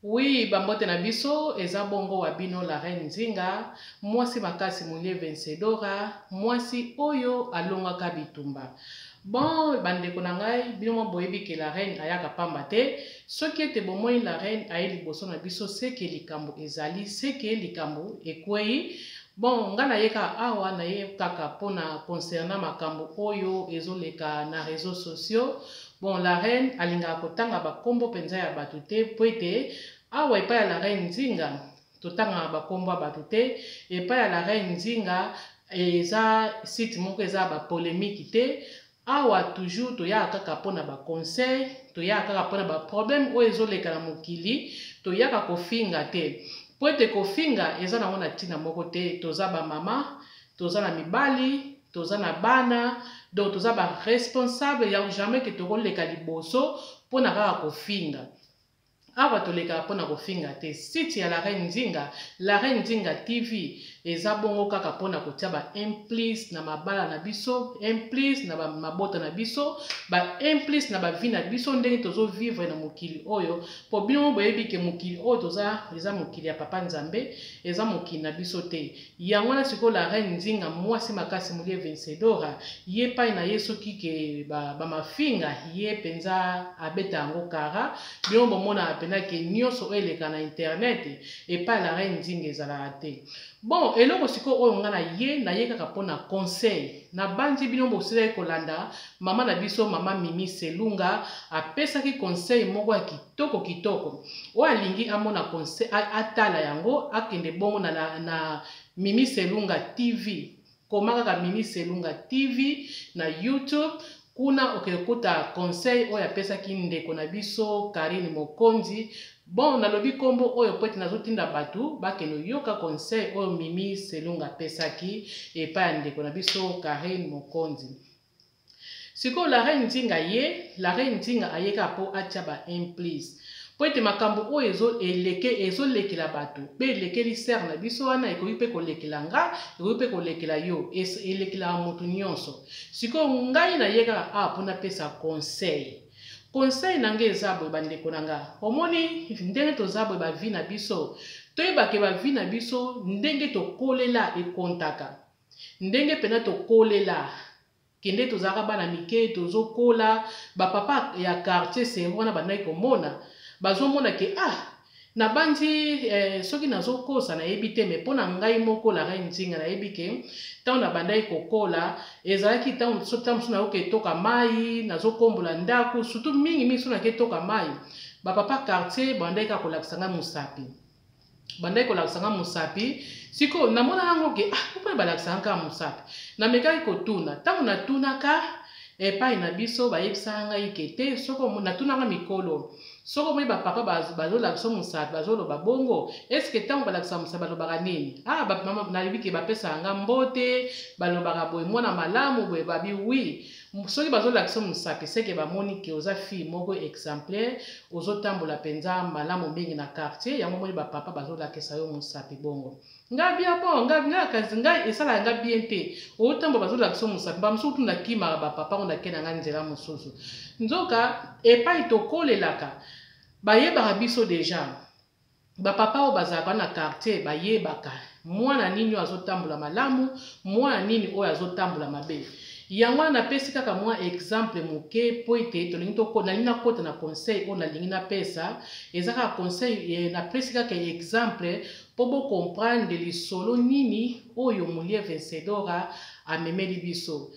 Oui, bambote na biso eza bongo wa bino la reine Nzinga, mwasi makasi mulie vencedora, mwasi oyo alongaka bitumba. Bon, bandeko na ngai, bino mwa boyebi ke la reine ayaka pamba te. Soki ete bomoni la reine aye liboso na biso, seke likambo ezali, seke likambo ekwei. Bon, nga naye kaka awa, naye kaka mpona concernant makambo oyo ezoleka na réseaux sociaux. Bon, la reine alingaka kotanga bakombo mpenza ya bato te, po ete awa epai ya la reine Nzinga totangaka bakombo ya bato te. Epai ya la reine Nzinga eza site moko eza ba polémique te. Awa toujours toyaka kaka mpona ba conseil, toyaka kaka mpona ba problème oyo ezoleka na mokili, toyaka kofinga te, po ete kofinga eza nango na ntina moko te. Toza bamama, toza na mibali, toza na bana, donc toza ba responsable ya jamais ke tokoleka liboso mpona kaka kofinga. Awa tolekaka mpona kofinga te. Site ya la reine Nzinga, la reine Nzinga TV, eza bongo kaka mpona kotia ba implice na mabala na biso, implice na mabota na biso, ba implice na ba vie na biso, ndenge tozovivre na mokili oyo. Po bino boyebi ke mokili oyo toza eza mokili ya papa Nzambe, eza mokili na biso te. Yango wana sikoyo la reine Nzinga, mwasi makasi mulie vencedora, ye pai na ye soki ke bamafinga ba ye mpenza abeta yango kara. Bino bomonaka mpenza ke nyonso oyo eleka na internet epai la reine Nzinga ezalaka te. Bon, eloko sikoyo oyo nga na ye naye kaka mpona conseil. Nabandi bino bosilaki kolanda mama na biso, mama Mimi Selunga, apesaki conseil moko ya kitoko kitoko. Oyo alingi amona conseil, atala yango, akende bongo na Mimi Selunga TV. Koma kaka Mimi Selunga TV na YouTube, kuna okekuta conseil oyo apesaki ndeko na biso Karine Mokonzi. Bon, nalobi kombo oyo po ete nazotinda bato bakende yoka conseil oyo Mimi Selunga apesaki epai ya ndeko na biso Karine Mokonzi. Sikoyo la reine Nzinga, ye la reine Nzinga ayeka po atia ba implice, po ete makambo oyo ezo eleke ezolekela bato mpe elekeli sœur na biso wana, ekoki mpe kolekela nga, ekoki mpe kolekela yo, elekelaka moto nyonso. Sikoyo ngai naye kaka awa mpo napesa conseil. Conseil na ngai eza boye, bandeko na nga: omoni ndenge toza boye, ba vie na biso, toyebake ba vie na biso, ndenge tokolela ekontaka, ndenge mpena tokolela. Kende tozalaka bana mike, tozokola, bapapa ya quartier sero wana bandaki komona, bazomona ke ah, nabandi soki nazokosa nayebi te, me mpo na ngai moko la reine Nzinga nayebi ke ntango nabandaki kokola, ezalaki ntango mosusu nayoka etoka mai, nazokombola ndako, surtout mingimingi so nake etoka mai, bapapa quartier bandaki kaka kolakisa ngai mosapi, bandaki kolakisa nga mosapi. Sikoyo namona yango ke ah, mpona balakisaka kaka mosapi. Namekaki kotuna. Ntango natunaka epai na biso, bayebisaka ngai ke te, soki natunaka mikolo, soki omoni bapapa bazolakisa mosapi, bazoloba bongo, eske ntango balakisa mosapi balobaka nini? Ah, nayebi ke bapesaka nga mbote, balobaka boye: "Mwana malamu boye." Babi oui, soki bazolakisa mosapi, seke bamoni ke oza fille moko exemplaire, ozotambola mpenza malamu mingi na quartier. Yango moni bapapa bazolakisa yo mosapi bongo. Nga bia bon, nga kasi ngai esalaka nga bien te. Otambola, bazolakisa mosapi, bamosusu kutu nakimaka bapapa ngo, nake na nga nzela mosusu. Nzoka epai tokolelaka bayebaka biso déjà. Bapapa oyo bazalaka na quartier bayebaka mwana nini oyo azotambola malamu, mwana nini oyo azotambola mabe. Yango wana napesi kaka mwa exemple moke, mpo ete tolingi, nalingi nakota na conseil oyo nalingi napesa. Eza kaka conseil, napesi kaka exemple mpo bocomprendre lisolo nini oyo Mulie Vencedora amemeli biso.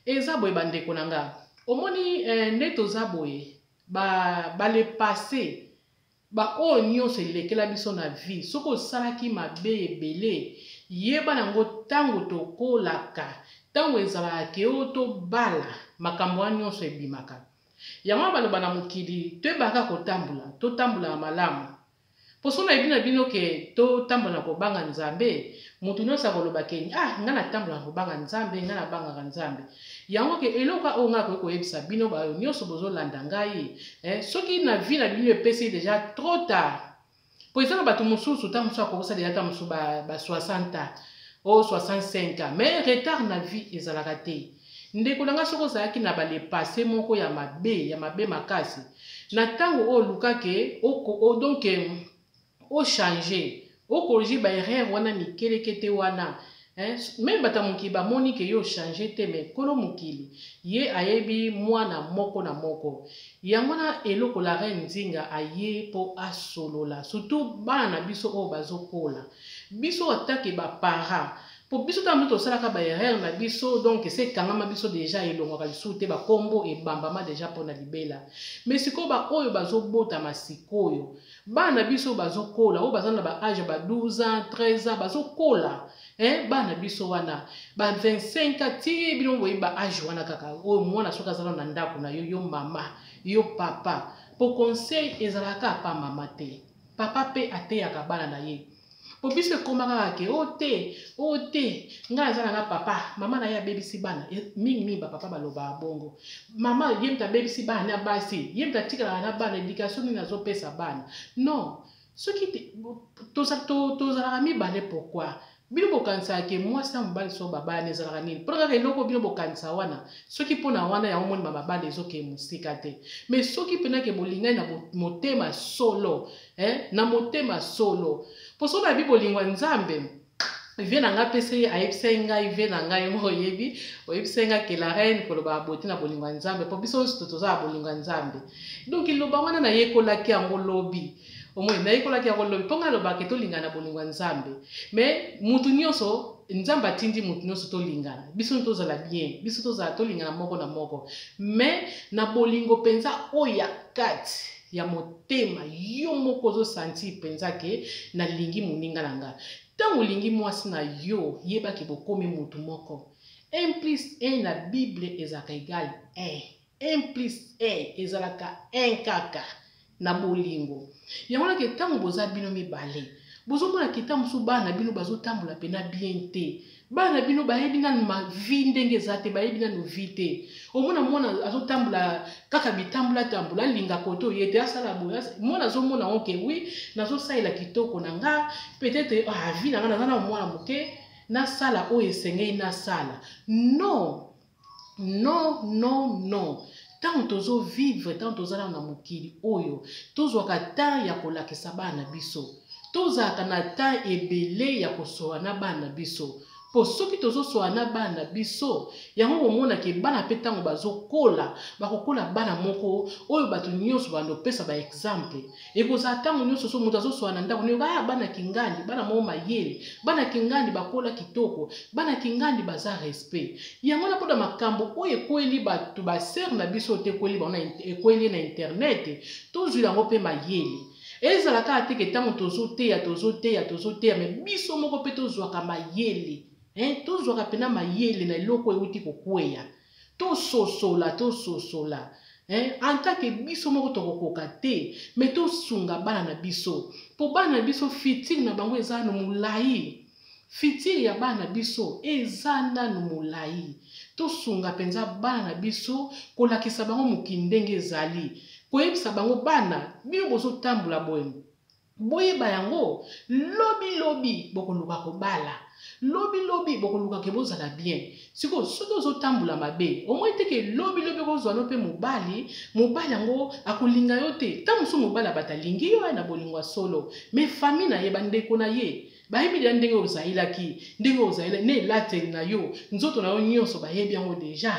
Eza boye, bandeko na nga: omoni nde toza boye, ba le passé, baoyo nyonso elekela biso na vie, soki osalaki mabe ebele, yeba yango. Ntango tokolaka, ntango ezalaka ke oyo tobala, makambo wana nyonso ebimaka. Yango baloba na mokili, toyebaka kotambola, totambolaka malamu. Mpo so nayebi na bino ke totambola na kobanga Nzambe, moto nyonso akoloba ke ah, ngai natambola na kobanga Nzambe, ngai nabangaka Nzambe. Yango ke eloko oyo ngai akoki koyebisa bino, bayo nyonso bozolanda ngai, soki na vie na bino epesi déjà trop tard, po eza na bato mosusu, ntango mosusu akokosala deja ntango mosusu ba 60 ans o 65 ans, mais retard na vie ezalaka te. Ndeko na ngai, soki ozalaki na ba le passe moko ya mabe, ya mabe makasi, na ntango oyo oluka ke o, donc o changer, o corriger ba erreur wana mikelekete wana, hein? Même bato ya mokili bamoni ke yo ochange te, mais nkolo mokili ye ayebi mwana moko na moko. Yango wana eloko la reine Nzinga aye mpo asolola, surtout bana na biso oyo bazokola. Biso atake ba parents, po biso ntango mosusu tosalaka ba erreur na biso, donc ese ekangama biso deja, elongwaka lisusu te, bakombo ebambama deja mpona libela. Mais sikoyo baoyo bazobotama sikoyo, bana na biso bazokola, oyo baza na ba age ya ba 12 ans, 13 ans, bazokola, eh, bana biso wana ba 25 ans ti bino boyebi ba age wana kaka oyo mwana soki aza na ndako na yo, yo mama, yo papa, po conseil ezalaka pa mama te, papa mpe ateyaka bana na ye. Po biso ekóma kaka ke o te, o te, ngai aza nanga papa, mama na ye abebisi bana. Mingimingi bapapa balobaka bongo: mama ye moto abebisi bana na basi, ye moto atikalaka na bana, éducation nini azopesa bana? Non, soki tozalaka mibale, pourquoi bino bokanisaka ke mwasi na mobali so babala ezalaka nini? Mpona kaka eloko bino bokanisa wana, soki mpona wana yango moni mabala ezokee mosika te. Mais soki mpena ke bolingani na motema solo, eh, na motema solo, mpo soki nayebi bolingo ya Nzambe, vie na ngai apesa ye, ayebisai ngai, vie na ngai moko oyebi, oyebisai ngai ke la reine, koloba bote na bolingo ya Nzambe, mpo biso nyonso toza na bolingo ya Nzambe. Donc liloba wana nayekolaki yango lobi. Omoi, nayekolaki yango lobi, mpo ngai alobaka tolingana na bolingo ya Nzambe. Mais mutu nyonso, Nzambe atindi mutu nyonso tolingana, biso tozala bien, biso tozala tolingana moko na moko, mais na bolingo mpenza oyo ya kati ya motema, yo moko ozosentir mpenza ke nalingi moninga na nga. Ntango olingi mwasi na yo, yebaki bokomi mutu moko. 1 plus 1 na Bible ezalaka égal 1. 1 plus 1 ezalaka 1 kaka na bolingo. Yango nake ntango boza bino mibale, bozomona ke ntango mosusu bana bino bazotambola mpena bien te, bana bino bayebi nanu ma vie ndenge eza te, bayebi nanu vie te. Omona mwana azotambola kaka bitambola tambola, alinga kote oye te, asala boye. Mwana azomona ngo ke oui, nazosalela kitoko na nga, peut-être, ah, vie na nga, naza na mwana moke, nasala oyo esengeli nasala. Non, non, non, non. Ntango tozovivre, ntango tozala na mokili oyo, tozwaka temps ya kolakisa bana biso, tozalaka na temps ebele ya kosola na bana biso, mpo soki tozosola na bana biso, yango komonake bana mpe ntango bazokola, bakokola bana moko oyo bato nyonso bando kopesa baexemple. Ekozala ntango nyonso so moto azosola na ndako nyoka: "Ah, bana Kingandi, bana moko mayele, bana Kingandi bakola kitoko, bana Kingandi baza respect." Yango wana mpona makambo oyo ekweli bato, basere na biso te, ekweli bango, ekweli na internet, tozwila yango mpe mayele. Ezala kaka te ke ntango tozoteya, tozoteya, tozoteya, mais biso moko mpe tozwaka mayele, hein? Tozwaka mpena mayele na eloko euti kokweya, tososola, tososola, hein? En tant que biso moko tokokoka te, mais tosunga bana na biso, mpo bana na biso futur na bango eza nano molai. Futur ya bana na biso eza nano molai. Tosunga mpenza bana na biso, kolakisa bango mokili ndenge ezali, koyebisa bango: bana, bino bozotambola boye, boyeba yango, lobilobi bokoluka kobala, lobilobi bokoluka ke bozala bien. Sikoyo soki ozotambola mabe, omoi te ke lobilobi okozwa no mpe mobali, mobali yango akolinga yo te. Ntango mosusu mobali ya bato alingi yo na bolingo ya solo, mais famille na ye, bandeko na ye bayebi deja ndenge ozalelaki, ndenge ozaleli na elateli na yo, nzoto na yo nyonso bayebi yango deja.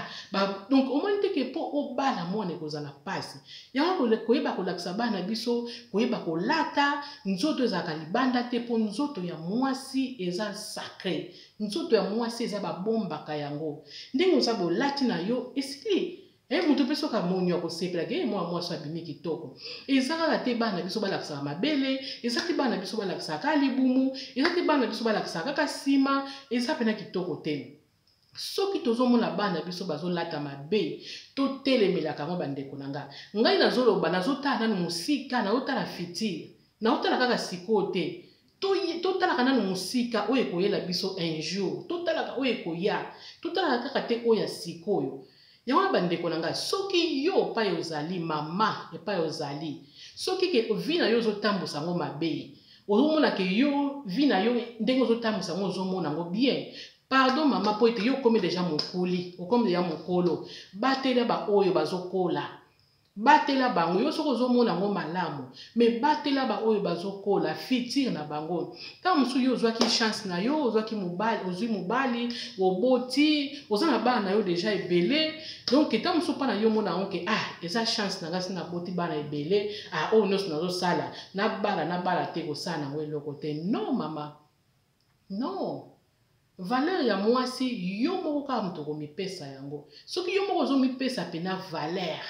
Donc omoni te ke mpo obala mwana ekozala mpasi. Yango koyeba kolakisa bana biso koyeba kolata, nzoto ezalaka libanda te, mpo nzoto ya mwasi eza sacré. Nzoto ya mwasi eza, babombaka yango. Ndenge oza bolati na yo esili, moto mpe soki amoni yo akosepelaka: e mwana mwasi abimi kitoko. Eza kaka te bana biso balakisaka mabele, eza te bana biso balakisaka kaka libumu, eza te bana biso balakisaka kaka nsima. Eza mpena kitoko te. Soki tozomona bana biso bazolata mabe, totelemelaka yango. Bandeko na nga, ngai nazoloba, nazotala nanu mosika, nazotala futur, nazotala kaka sikoyo te. Totalaka nanu mosika oyo ekoyela biso un jour, totalaka oyo ekoya, totalaka kaka te oyo ya sikoyo. Yango wana, bandeko na ngai, soki yo epai ozali mama, epai ozali, soki ke vie na yo ozotambusa yango mabe, ozomona ke yo vie na yo ndenge ozotambusa yango, ozomona yango bien. Pardon mama, mpo ete yo okomi deja mokuli, okomi deja mokolo, batela baoyo bazokola, batela bango. Yo soki ozomona yango malamu, mais batela baoyo bazokola, futur na bango. Ntango mosusu yo ozwaki chance na yo, ozwaki mobali, ozwi mobali, oboti, oza na bana na yo deja ebele. Donc ntango mosusu mpa na yo omona yango ke ah, eza chance na ngai, si naboti bana ebele, ah, oyo nyonso nazosala, nabala nabala te, kosala nango eloko te. Non mama, non. Valeur ya mwasi, yo moko kaka moto okomipesa yango. Soki yo moko ozomipesa mpena valeur,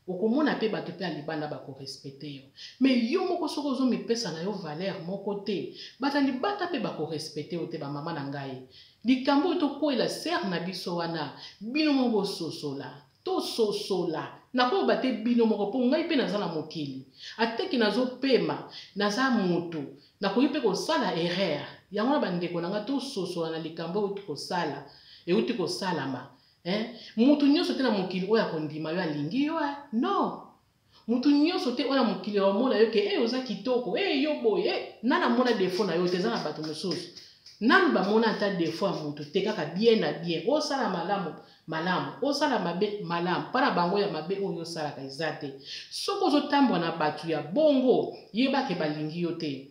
okomona mpe bato mpe ya libanda bakorespecter yo. Mais yo moko soki ozomipesa na yo valeur moko te, bato ya libanda mpe bakorespecter yo te. Bamama na ngai, likambo oyo tokwela sœur na biso wana, bino moko bososola, tososola. Nakoyoba te bino moko, mpo ngai mpe naza na mokili, ateki nazopema, naza motu, nakoki mpe kosala erreur. Yango na bandeko na ngai, tososola na likambo oyo euti kosala, euti kosalama, eh? Motu nyonso te na mokili oyo akondima yo, alingi yo, eh? Non, motu nyonso te oyo na mokili aomona yo ke e oza kitoko, e yo boye, e nani amona défaut na yo te. Eza na bato mosusu nanu bamona ata défaut ya motu te, kaka bien na bien. Osala malamu, malamu, osala mabe, malamu. Mpa na bango ya mabe oyo osalaka eza te. Soki ozotambola na bato ya bongo, yebake balingi yo te.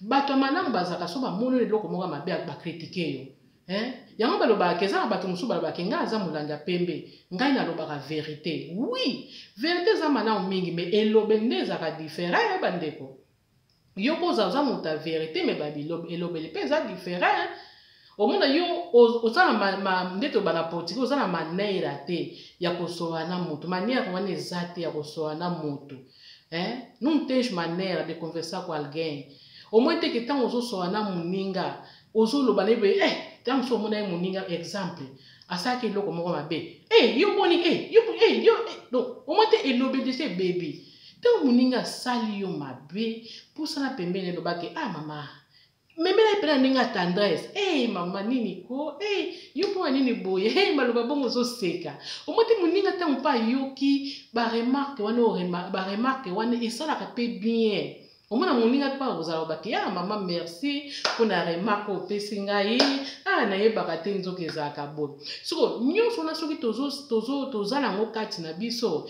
Bato ya malamu bazalaka, so bamoni eloko moko ya mabe, bacritiquer yo, eh? Yango balobaka, eza na bato mosusu balobaka, ngai aza molandi ya pembe, ngai nalobaka vérité. Oui, vérité eza malamu mingi, mais elobeli nde ezalaka différent. Bandeko, yo mpo oza moto ya vérité, mais elobeli mpe eza différent. Omona yo oza na nde toba na portugais, oza na manière te ya kosola na moto. Manière wana eza te ya kosola na moto, eh? Não tens maneira de conversar com alguém. Omoi te ke ntango ozosola na moninga, ozoloba na ye boye, eh, ntango mosusu omona ye moninga, exemple, asalaki eloko moko mabe, eh, yo boni, eh, yo, eh, yo, eh. Donc omoi te elobeli deja ebebi. Ntango moninga asali yo mabe, pusana pembeni, elobaki, ah mama, memela ye mpena ndenge ya tendresse, e mama, nini ko, e yo mpona nini boye, e maloba bongo, ozoseka. Omoi te moninga ntango mpe ayoki baremarques wana, baremarques wana esalaka mpe bien. Omona moninga mpe akozala obaki, ah mama, merci mpona remarque opesi ngai, ah nayebaka te nzoka ezalaka boye. Siko nyonso wana, soki toza nango kati na biso,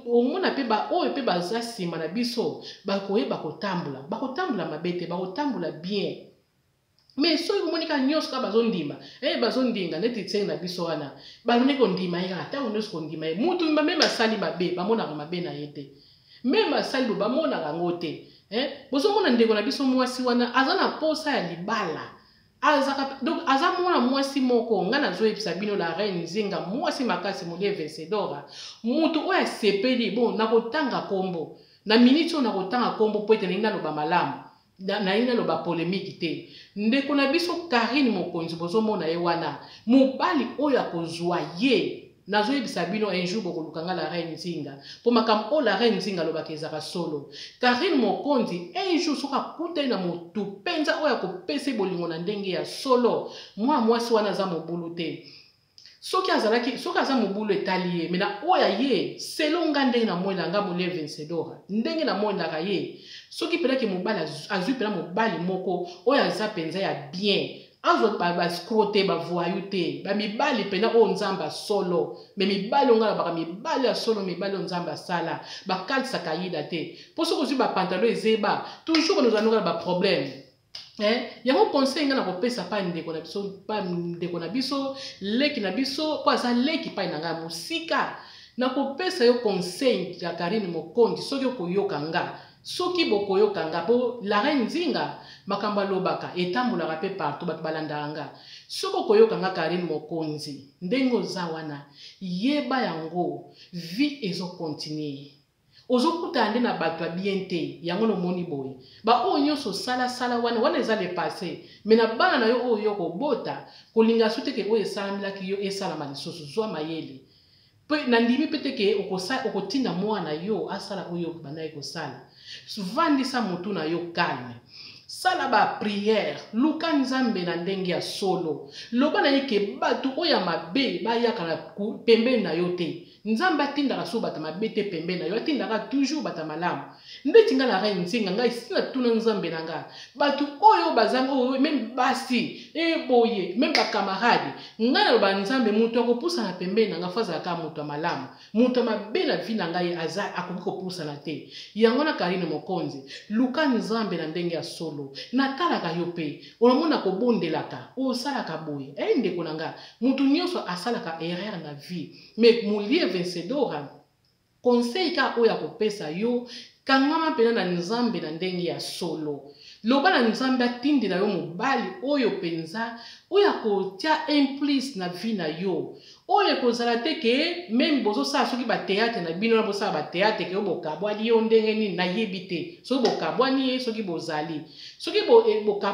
omona mpe baoyo mpe baza nsima na biso bakoyeba kotambola, bakotambola mabe te, bakotambola bien. Mais soki omoni kaka nyonso kaka bazondima, bazondinga neti tienge na biso wana, balongi kondima ye kaka ntango nyonso, kondima ye mutu même asali mabe, bamonaka mabe na ye te. Même asali bo, bamonaka yango te. Bozomona ndeko na biso mwasi wana aza na posa ya libala, azaka donc aza mwana mwasi moko. Ngai nazoyebisa bino, la reine Nzinga, mwasi makasi, molie vencedora, mutu oyo asepeli. Bon, nakotanga nkombo na miniti oyo, nakotanga nkombo mpo ete nalingi naloba malamu, nalingi naloba polémique te. Ndeko na biso Karine Mokonzi, bozomona ye wana, mobali oyo akozwa ye, nazoyebisa bino, un jour bokoluka nga la reine Nzinga, mpo makambo oyo la reine Nzinga alobaka ezalaka solo. Karine Mokonzi, un jour soki akutani na motu mpenza oyo akopesa ye bolingo na ndenge ya solo, mwana mwasi wana aza mobulu te. Soki azalaki, soki aza mobulu, etali ye. Mais na oyo aye, selon nga, ndenge namonela nga molie vencedora, ndenge namonelaka ye, soki mpenaki mobali azwi mpena mobali moko oyo aza mpenza ya bien, azwa baescrocs te, bavoyous te, bamibali mpena oyo Nzambe asolo. Mais mibali oyo ngai nalobaka, mibali ya solo, mibali oyo Nzambe asala, bakalisaka yida te. Mpo soki ozwi bapantalon ezeba, toujours ozwa noka na baproblème, eh? Yango conseil ngai nakopesa pa ndeko na biso, pa ndeko na biso, leki na biso, mpo aza leki pai na ngai ya mosika, nakopesa yo conseil ya Karine Mokonzi. Soki okoyoka nga, soki bokoyoka nga, mpo la reine Nzinga makambo alobaka etambolaka mpe partout, bato balandaka nga. Soki okoyoka nga, Karine Mokonzi, ndenge oza wana, yeba yango, vie ezocontinuer. Ozokutana nde na bato ya bien te, yango nomoni boye. Baoyo nyonso osalasala wana, wana eza le passé. Mais na bana na yo oyo yo kobota, kolinga su te ke oyo esalamelaki yo esalama lisusu. Zwa mayele. Mpe nandimi mpe te ke okotinda mwana yo asala oyo bandaki kosala. Vandisa motu na yo calme, sala baprières, luka Nzambe na ndenge ya solo, loba na ye ke bato oyo ya mabe bayaka na pembeni na yo te. Nzambe atindaka so bato mabe te pembeni na yo, atindaka toujours bato malamu. Ndeti ngai na reine Nzinga, ngai si natuna Nzambe na nga, bato oyo bazanga oyo, même basi. e boye meme bacamarade. Ngai naloba, Nzambe, moto akopusana pembeni na ngai fo azalaka moto ya malamu. Moto ya mabe na vie na ngai aza akoki kopusana te. Yango na Karine Mokonzi, luka Nzambe na ndenge ya solo. Natalaka yo mpe omona kobondelaka, osalaka boye. E ndeko na nga, moto nyonso asalaka erreur na vie, mais Molie Vencedora, conseil kaka oyo akopesa yo: kangama mpena na Nzambe na ndenge ya solo. Loba na Nzambe atindela yo mobali oyo mpenza oyo akotia un plus na vie na yo, oyo ekozala te ke même bozosala soki bathéâtre na bino na bosala bathéâtre ke yo bokabwani yo ndenge nini, nayebi te. Soki bokabwani ye, soki bozali, soki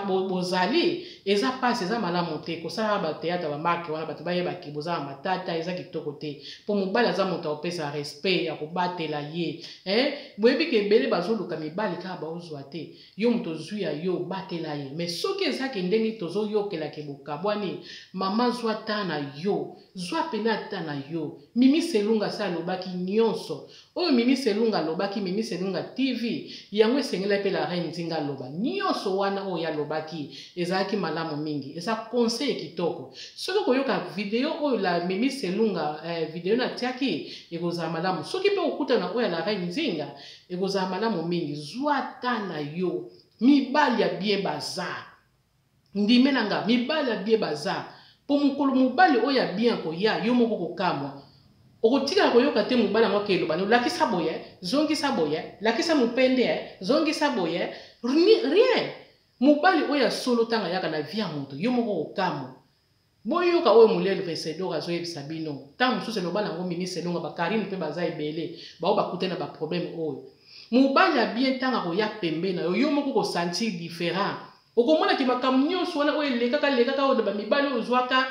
bozali, eza mpasi, eza malamu te kosala bathéâtre bamarke wana, bato bayebaki boza na matata. Eza kitoko te, mpo mobali aza moto akopesa respect ya kobatela ye, eh? Boyebi ke ebele bazoluka mibali kaka baozwa te. Yo moto ozwi ya yo, batela ye. Mais soki ezaki ndenge tozoyokelake bokabwani, mama, zwa ta na yo, zwa pene ata na yo. Mimi Selunga se alobaki nyonso oyo Mimi Selunga alobaki, Mimi Selunga TV, yango esengeli mpe la reine Nzinga aloba nyonso wana oyo alobaki. Ezalaki malamu mingi, eza conseil kitoko. Soki koyoka video oyo la Mimi Selunga, video natiaki, ekozala malamu. Soki mpe okutana oyo ya la reine Nzinga, ekozala malamu mingi. Zwa ta na yo, mibali ya bien baza. Ndime na nga, mibali ya bien baza. Mpo mokolo mobali oyo ya bien koya, yo moko kokamwa, okotikala koyoka te mobali yango akeloba: "Lakisa boye, zongisa boye, lakisa mopende, zongisa boye." Rien. Mobali oyo ya solo, ntango ayaka na vie ya moto, yo moko kokamwa. Boyoka oyo Molele Vesedor azoyebisa bino. Ntango mosusu eloba nango ministre Elonga, bakarine mpe baza ebele bao bakutani na baproblème oyo. Mobali ya bien, ntango akoya pembe na yo, yo moko kosentir différent. Okomonaki makambo nyonso wana oyo elekaka lekaka, oyo bamibali oyo ozwaka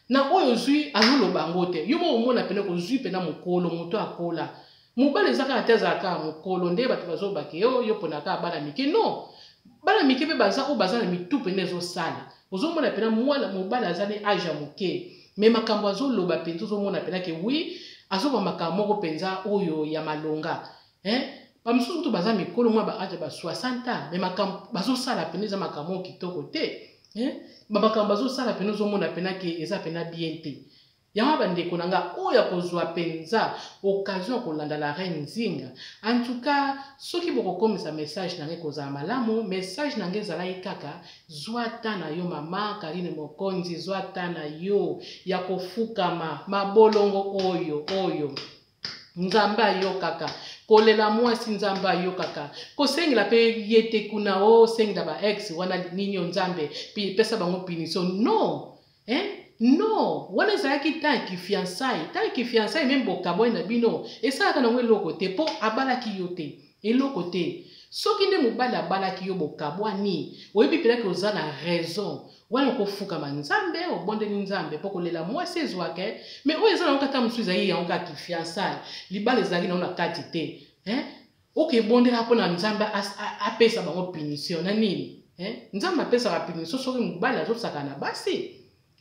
na oyo ozwi, azoloba yango te. Yo moko omona pene kozwi mpena mokolo, moto akola. Mobali eza kaka te azala kaka mokolo nde bato bazobake yo, yo mpona kaka bana mike. Non, bana mike mpe baza oyo baza na mitu pene ezosala. Ozomona mpena mwana mobali aza ne age ya moke, mais makambo azoloba mpenza, ozomona mpena ke oui, azoba makambo moko mpenza oyo ya malonga, hein? Bamosusu kutu baza mikolo mwa baage ba 60 ans, mais makambo bazosala pene eza makambo oyo kitoko te, hein? Bamakambo bazosala pene, ozomona pena ke eza pena bien te. Yango bandeko na nga, oyo akozwa mpenza occasion ya kolanda la reine Nzinga, en tout cas, soki bokokomisa message na ngai, kozala malamu. Message na ngai ezalaki kaka: zwa ta na yo, mama Karine Mokonzi, zwa ta na yo ya kofukama mabolongo oyo oyo Nzambe ayokaka kolela mwasi, Nzambe ayokaka kosengela mpe ye te. Kuna osengela ba ex wana nini, yo Nzambe pesa bango punition. Non, hein? Non, wana ezalaki temps ya fiançailles. Temps ya fiançailles, même bokabwani na bino, esalaka nango eloko te, mpo abalaki yo te, eloko te. Soki nde mobali abalaki yo, bokabwani, oyebi mpenaki oza na raison wana, okofukama Nzambe, obondeli Nzambe mpo kolela mwasi ezwaka. Mais oyo eza nango kata mosusu ezali yango kaka fiançailles, libala ezalaki nango na kati te, hein? Oke ebondela mpo na Nzambe apesa bango punition na nini, hein? Nzambe apesaka punition soki mobali azosaka na basi,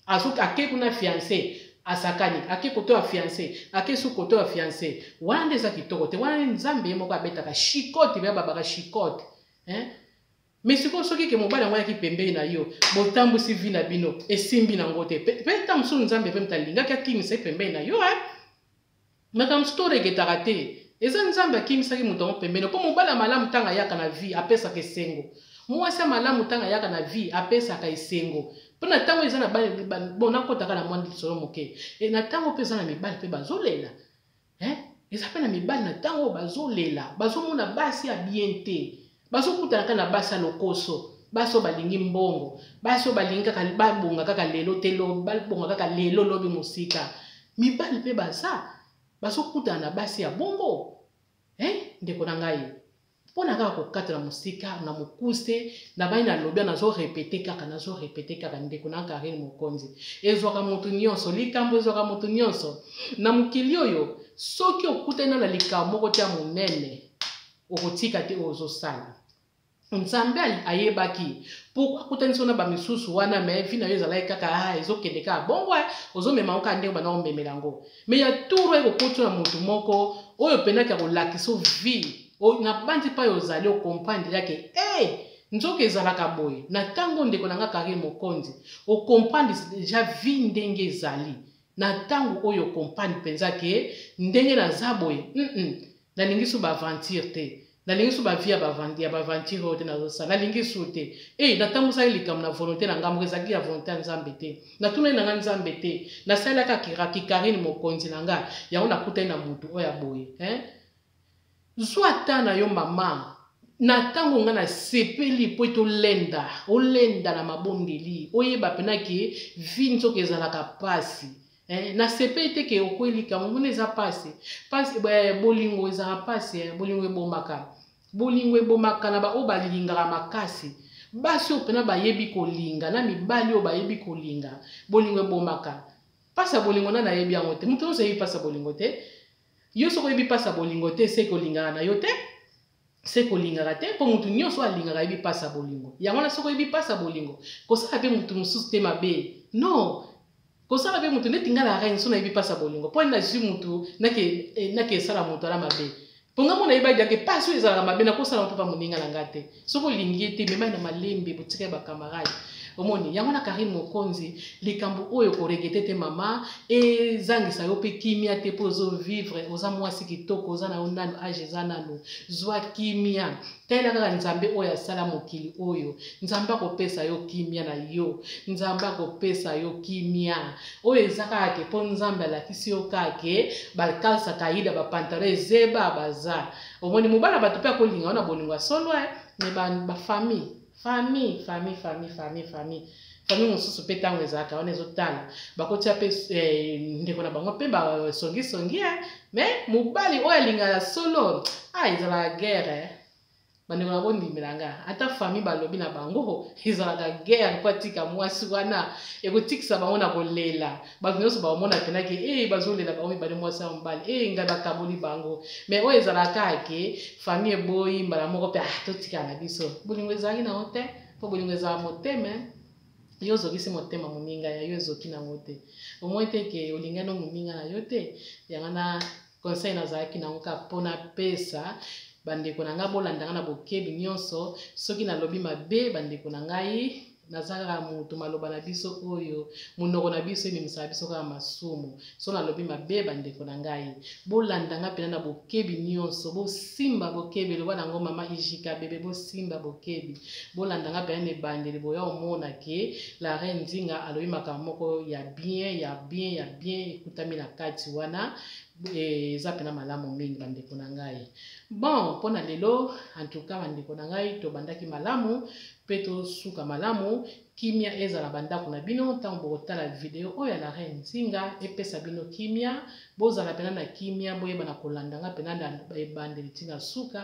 ake kuna fiancé, asakani, ake koto ya fiancé, ake su koto ya fiancé, wana nde eza kitoko te. Wana nde Nzambe ye moko abetaka chicotte, mpe babaka chicotte, hein? Mais sikoyo soki ke mobali yango ayaki pembeni na yo, botambwisi vie na bino, esimbi nango te, mpe ntango mosusu Nzambe mpe moto alingaki akimisa ye pembeni na yo, eh? Makambo mosusu toregretaka te. Eza Nzambe akimisaki moto yango pembeni, mpo mobali ya malamu, ntango ayaka na vie, apesaka esengo. Mwasi ya malamu, ntango ayaka na vie, apesaka esengo. Mpo na ntango eza na bon, nakotaka na mwa lisolo moke. Na ntango mpe eza na mibali mpe bazolela, eh? Eza mpe na mibali na ntango oyo bazolela, bazomona basi ya bien te, bazokutana kaka na basi ya lokoso, basi oyo balingi mbongo, basi oyo balingi kaka babonga kaka lelo te, babonga kaka lelo, lobi mosika. Mibali mpe baza bazokutana na basi ya bongo, eh? Ndeko na ngai, mpona kaka kokatela mosika na mokuse na bai, nalobi, nazorépéter kaka, nazorépéter kaka, ndeko na Karine Mokonzi, ezwaka motu nyonso likambo, ezwaka motu nyonso na mokili oyo. Soki okutani na likambo moko te ya monene, okotika te oyo ozosala. Nzambe ayebaki pourquoi akutani so na bamisusu wana, mais vie na yo ezalaki kaka, ah, ezokende kaka bongo, ozomema ngo kaka ndenge banda komemela yango. Mais ya tour ekokoti na motu moko oyo mpenaki akolakisa vie na bandi mpa oyo ozali, ocomprendre yake, hey! Nzoka ezalaka boye na tango ndeko na nga Carine Mokonzi o comprendre dejà vie ndenge ezali na tango oyo o comprendre penza ke ndenge naza boye hum nalingi su ba aventure te nalingi su ba vie ya ba aventure oyo te nazosala nalingi su te eh natambusaki likambo na volonte na nga moko ezalaki ya volonte ya Nzambe te natunaki na nga Nzambe te nasalelaka ki Carine Mokonzi na nga yango nakutani na mutu oyo ya boye hein Zwa temps na yo mama. Na tango nga na sepeli po ete olenda, olenda na mabondeli, oyeba pena ke vie nzoka ezalaka pasi. Eh, na sepeli te ke okweli likambo, omoni eza pasi. Pasi, eh, bolingo ezalaka pasi, eh, bolingo ebomaka. Bolingo ebomaka na ba oyo balingaka makasi. Basi oyo pena bayebi kolinga, na mibali oyo bayebi kolinga, bolingo ebomaka. Pasi ya bolingo nani ayebi yango te? Moto nyonso ayebi pasi ya bolingo te. Yo soki oyebi pasi ya bolingo te seke olingaka na yo te seke olingaka te mpo moto nyonso oyo alingaka ayebi pasi ya bolingo yango wana soki oyebi pasi ya bolingo kosala mpe moto mosusu te mabe non kosala mpe moto neti ngai na reine so nayebi pasi ya bolingo mpo nazwi moto nake eh, esala moto ala mabe mpo ngai mona yebaki yake pasi oyo ezalaka mabe nakosala mpo pa moninga na ngai te soki olingi ye te memai na malembe botika ye bacamarade omoni yango na Carine Mokonzi likambo oyo koregete te mama ezangisa yo mpe kimia te mpo ozo vivre oza mwasi kitoko oza na yo nanu age eza nanu zwa kimia talela kaka Nzambe oyo asala mokili oyo Nzambe akopesa yo kimia na yo Nzambe akopesa yo kimia oyo eza kaka ke mpo Nzambe alakisi yo kaka ke bakalsa kaida bapantalon ezeba baza omoni mobala bato mpe akolinga yo na bolingo ya solo eh, me ba famille famille famille famille famille famille famille mosusu mpe ntango ezalaka wana ezotala bakotia mpe eh, ndeko na bango mpe basongisongi eh. Me mobali oyo alingaka solo ah, ezalaka guerre eh. Bandeko na bondimela nga ata famille balobi na bango ezalaka guerre mpo atika mwasi wana ekotikisa bango na kolela bato nyonso baomona mpena ke e bazolela bango mibale mwasi ya mobali e ngai bakaboli bango me oyo ezalaka ke famille eboyi mbala moko mpe ah, totikala na biso bolingo ezalaki nango te mpo bolingo ezala motema yo ozokisi motema moninga ya yo ezoki nango te omoi te ke olingani moninga na yo te yango na conseil nazalaki nango kaka mpo napesa bandeko na ngai bolanda ngai na bokebi nyonso soki nalobi mabe bandeko na ngai naza kaka moto maloba na biso oyo monoko na biso ememisaka biso kaka masumu so nalobi mabe bandeko na ngai bolanda ngai mpena na bokebi nyonso bosimba bokebi eloba nango mama ijika bebe bosimba bokebi bolanda ngai mpena na ebandeli boya omona ke la reine Nzinga alobi makambo moko ya bien ya bien ya bien ekutami na kati wana eza mpena malamu mingi bandeko na ngai bon mpo na lelo en tout cas bandeko na ngai tobandaki malamu mpe tosuka malamu kimia ezala bandako na bino ntango bokotala video oyo ya la reine Nzinga epesa bino kimia bozala mpena na kimia boyeba na kolanda nga mpena na ebandeli ntina suka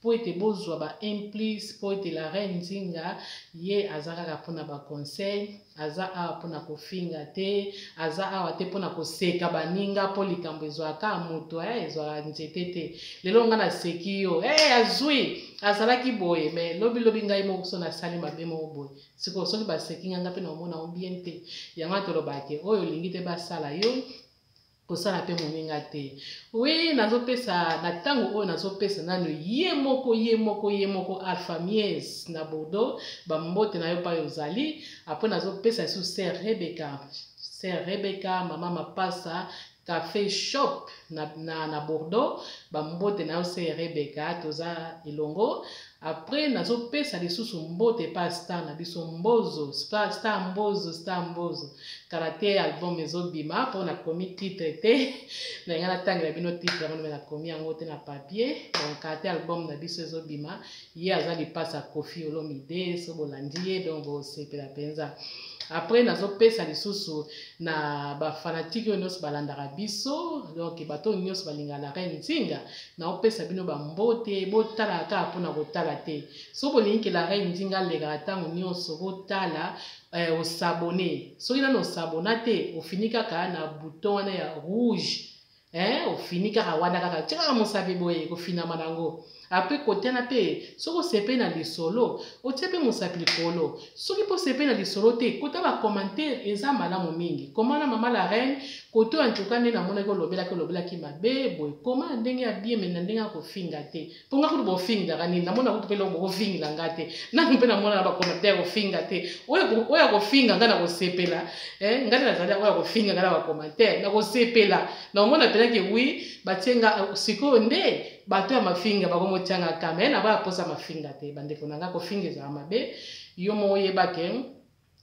mpo ete bozwa ba implice mpo ete la reine Nzinga ye aza kaka mpona ba conseil aza awa mpona kofinga te aza awa te mpona koseka baninga mpo likambo ezwaka moto eh, ezwaka nzete te lelo nga naseki yo eh, azwi azalaki boye me lobilobi ngai moko so nasali mabe moko boye sikoyo soki baseki nga nga mpe naomona yango bien te yango wana tolobaka ke oyo olingi te basala yo kosala mpe moninga te wi nazopesa na ntango oyo nazopesa nano ye moko ye moko ye moko Alpha Mies na Bordeaux bambote na yo pai ozali apres nazopesa lisusu sœur Rebecca sœur Rebecca mama mapasa Café Shop na, na, na Bordeaux bambote na yo sœur Rebecca toza elongo apres nazopesa lisusu mbote pa star na biso Mbozo star, star Mbozo star Mbozo kala te album ezobima mpo nakomi titre te na ngai natangela bino titre yango me nakomi yango te na papier donc kala te album na biso ezobima ye aza lipasa Koffi Olomide so bolandi ye donc bosepela mpenza après nazopesa lisusu na bafanatike oyo nyonso balandaka biso donc bato oyo nyonso balingaka la reine Nzinga naopesa bino bambote botalaka kaka mpona kotala te so bolingi ke la reine Nzinga alekaka ntango nyonso botala eh, osabone soki nano osabona te ofini kaka na bouton wana ya rouge eh, ofini kaka wana kaka tia kaka mosapi boye kofinama nango Apres kote wana pe soki osepeli na lisolo otie pe mosapi likolo soki pe osepeli na lisolo te kota ba commentaire eza malamu mingi koma na mama la reine kote oyo en tout cas nde namonaki olobelaki olobelaki mabe boye koma na ndenge ya bien mais na ndenge ya kofinga te po nga kutu bofingaka nini namona kutu pe eloko bokofingela nga te nanu pe namona na ba commentaire kofinga te oyo oyo akofinga nga nakosepela eh, nga nde nazali oyo akofinga nga na ba commentaire nakosepela nakomona pena ke oui batie nga sikoyo nde Bato ya mafinga bakomotia nga ka mais na ba posa mafinga te bandeko na nga kofinga ezala mabe yo moko yeba ke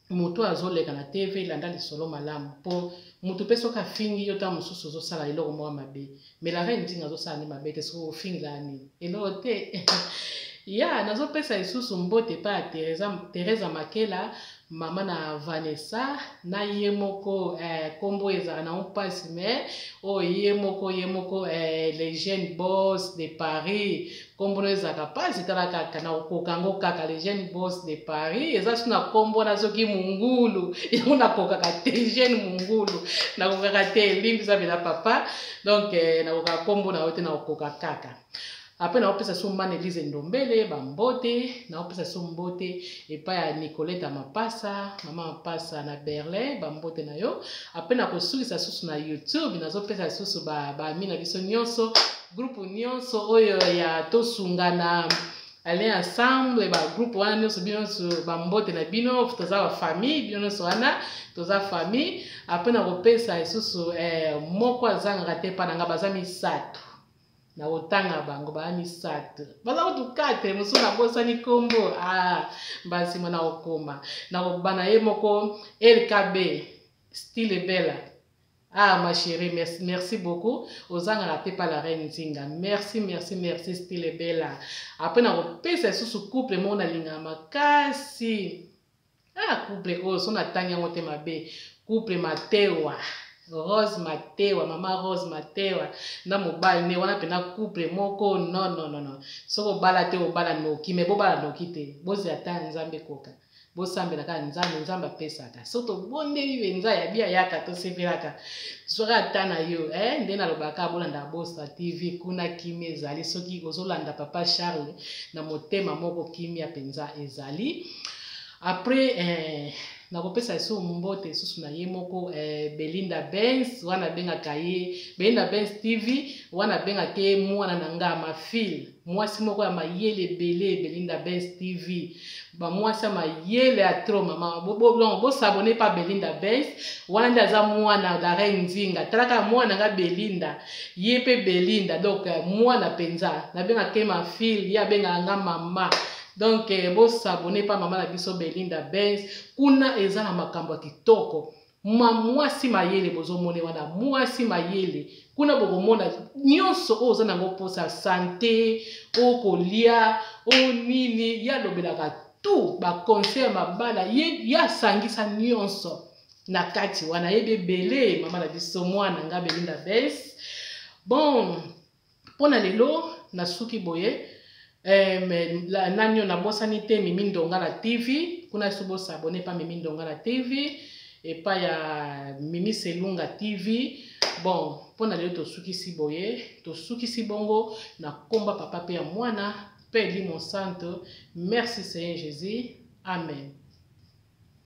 moto oyo azoleka na TV landa lisolo malamu po moto pe soki afingi yo ntango mosusu ozosala eloko moko mabe mais la reine Nzinga azosala nde mabe te soki ofingela nini eloko te ya nazopesa lisusu mbote epai ya Teresa, Teresa Makela mama na Vanessa na ye moko eh, kombo ezalaka nango mpasi mais oyo oh, ye moko ye moko eh, le jeune boss de Paris kombo no ezalaka mpasi tala kaka na okoka yango kaka le jeune boss de Paris eza su na kombo wana soki mungulu yango nakokaka te jeune mungulu nakokaka te limbisa bela papa donc eh, nakokaka kombo na yo te nakokoka kaka Après naopesa so Mane Elise Ndombele ba mbote, naopesa so mbote epai ya Nicolette Mapasa, mama Mapasa na Berlin, ba mbote na yo. Après nakosukisa susu na YouTube, nazopesa susu ba ba ami na biso nyonso, groupe nyonso oyo ya tosungana aller ensemble ba groupe wana nyonso bino nyonso ba mbote na bino toza ba famille bino nyonso wana toza famille après nakopesa lisusu eh, moko azangaka te epai na nga baza misato nakotanga bango baa misato baza kutu 4 mosusu nabosani nkombo ah, mbala nsima nakokoma nakobana ye moko lkb style bella ah ma chérie merci, merci beaucoup ozangaka te pa la reine nzinga merci merci merci style bella apres nakopesa lisusu couple moko nalingaka makasi Ah couple oyo so natangi yango te mabe. Couple Matewa. Rose Matewa, mama Rose Matewa na mobali ne wana pena couple moko non non non non. Soko obala te obala noki mais bobala noki te. Bozela ata Nzambe koka. Bosambela kaka Nzambe, Nzambe apesaka. So tobondeli penza ya bi ayaka tosepelaka. Zwaka ata na yo eh nde nalobaka bolanda Bostra TV kuna kimia ezali soki ozolanda papa Charles na motema moko kimia penza ezali. Après eh, nakopesa lisusu mbote lisusu na ye moko eh, Belinda Benz wana abengaka ye Belinda Benz TV wana abengaka ye mwana na nga ma fille mwasi moko ya mayele ebele Belinda Benz TV bamwasi ya mayele ya trop mama bosabone pa Belinda Benz wana nde aza mwana la reine Nzinga talaka mwana nga Belinda ye mpe Belinda donc eh, mwana mpenza nabengaka ye ma fille ye abengaka nga mama Donc eh, bo s'abonner pa mama na biso Belinda Benz, kuna eza na makambo ya kitoko. Ma mwasi mayele bozomone wana mwasi mayele kuna bokomona nyonso oyo oza nango mposa sante oyo kolia oyo nini ye alobelaka tout baconseil ya mabala ye, ye asangisa nyonso na kati wana ayebi ebele mama na biso mwana nga Belinda Benz bon mpo na lelo nasuki boye eh, me, la, nani oyo nabosani te mimi ndongala tv kuna so bosabone epa mimi ndongala tv epai ya mimi selunga tv bon mpo na lelo tosukisi boye tosukisi bongo na komba papa mpe ya mwana mpe elimo santo merci seigneur jésus amen.